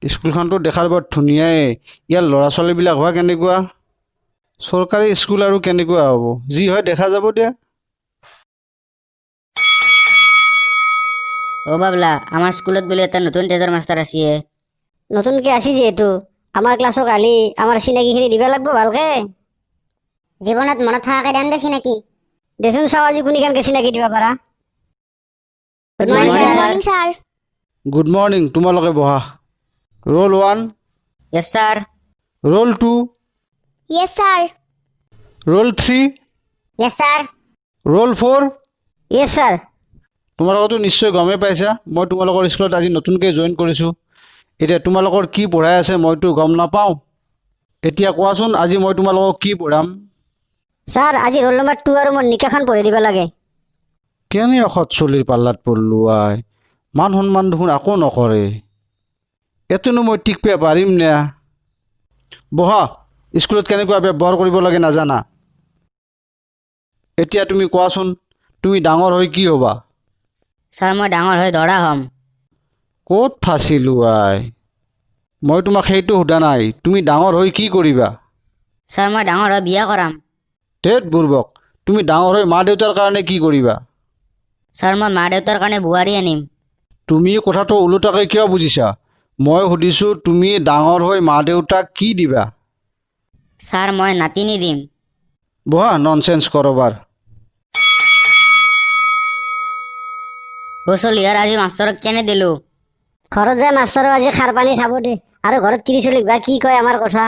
স্কুলখনতো দেখাত বৰ ধুনীয়াই। ইয়াৰ ল'ৰা ছোৱালীবিলাক হোৱা কেনেকুৱা? চৰকাৰী স্কুল আৰু কেনেকুৱা হ'ব? যি হয় দেখা যাব দিয়া। অ বাবলা, আমাৰ স্কুলত বোলে এটা নতুন ট্ৰেজৰ মাষ্টাৰ আছে। নতুনকে আসি যিহেতু আমাৰ ক্লাছক আলি আমাৰ চিনাকিখিনি দিব লাগব ভালকে। জীৱনত মনত থকাকে দাম দে চিনাকি। দেচোন চাওঁ আজি কোনিখানকে চিনাকি দিব পাৰা। Good morning sir. Sir. Sir. Good morning. তোমালোকে বহা। Roll 1। Yes sir. Roll 2। Yes sir. Roll 3। Yes sir. Roll 4। Yes sir. তোমালোকেতো নিশ্চয় গমেই পাইছা, মই তোমালোকৰ স্কুলত আজি নতুনকৈ জইন কৰিছোঁ। এতিয়া তোমালোকৰ কি পঢ়াই আছে মইতো গম নাপাওঁ। এতিয়া কোৱাচোন, আজি মই তোমালোকক কি পঢ়াম? ছাৰ, আজি ৰোল নম্বৰ 2 আৰু মোৰ নিকাখন পঢ়ি দিব লাগে। কেনে অসৎ চলিৰ পাল্লাত পৰিলোঁ আই। মান সন্মান দেখোন একো নকৰে। এতেনো মই টিকপে পাৰিম নে? বহা। স্কুলত কেনেকুৱা ব্যৱহাৰ কৰিব লাগে নাজানা? এতিয়া তুমি কোৱাচোন, তুমি ডাঙৰ হৈ কি হ'বা? ছাৰ, মই ডাঙৰ হৈ দৰা হ'ম। ক'ত ফাঁচিলো আই? মই তোমাক সেইটো সোধা নাই। তুমি ডাঙৰ হৈ কি কৰিবা? ছাৰ, মই ডাঙৰ হৈ বিয়া কৰাম। ধেত বুৰ্বক, তুমি ডাঙৰ হৈ মা দেউতাৰ কাৰণে কি কৰিবা? ছাৰ, মই মা দেউতাৰ কাৰণে বোৱাৰী আনিম। তুমি কথাটো ওলোটাকৈ কিয় বুজিছা? মই সুধিছোঁ, তুমি ডাঙৰ হৈ মা দেউতাক কি দিবা? ছাৰ, মই নাতিনী দিম। বহা, ননচেন্স কৰবাৰ। অ চলিহাৰ, আজি মাষ্টৰক কেনে দিলো? ঘৰত যাই মাষ্টাৰো আজি খাৰ পানী খাব দে। আৰু ঘৰত কিৰি চলিক বা কি কয় আমাৰ কথা।